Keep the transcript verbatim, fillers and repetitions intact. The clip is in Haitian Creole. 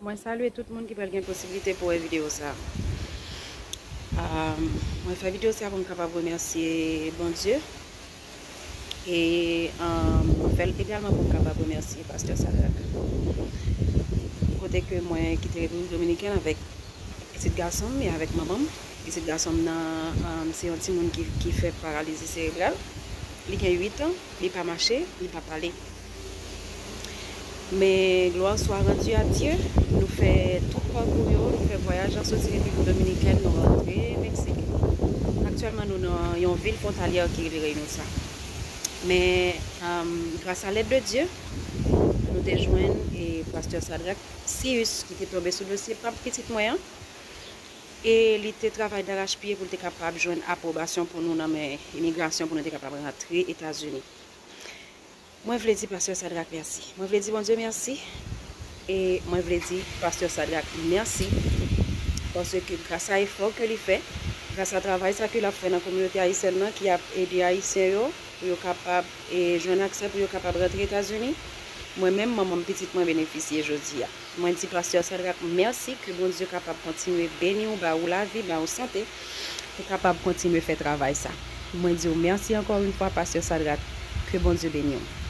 Mwen salye tout moun ki pral gen posiblite pou wè videyo sa. Um, mwen fè videyo sa pou m kapab remèsye Bondye. E um, mwen fè l egalman pou m kapab remèsye Pastè Sadrak. Kote ke mwen kite Repiblik Dominikèn avèk pitit gason m e avèk manman m. Pitit gason m nan um, se yon timoun ki, ki fè paralizi serebral. Li gen uit an, li pa mache, li pa pale. Men glwa swa randi a Dye, nou fè tout pakou yo, nou fè vwayaj la soti Repiblik Dominikèn, nou rantre Meksik. Aktyèlman, nou nan yon vil fwontalyè ki rele Reynosa. Men, um, gras a lèd de Dye, nou te jwenn e pastè Sadrak Sius ki te tonbe sou dosye pa pitit mwen an. E li te travay darachpye pou l te kapab jwenn apwobasyon pou nou nan men imigrasyon pou nou te kapab rantre Etazini. Mwen vle di pastè Sadrak mèsi. Mwen vle di Bondye mèsi. E mwen vle di pastè Sadrak mèsi. Paske gras a efò ke li fè, gras a travay sa ke l ap fè nan kominote ayisyèn nan, ki ap ede Ayisyen yo, pou yo kapab e, jwenn aksè pou yo kapab rantre Etazini, mwen menm, manman m, pitit mwen benefisye jodi a. Mwen di pastè Sadrak mèsi, ke Bondye kapab kontinye beni w, ba ou lavi, ba ou sante, pou kapab kontinye fè travay sa. Mwen di w mèsi ankò yon fwa, pastè Sadrak, ke Bondye beni w.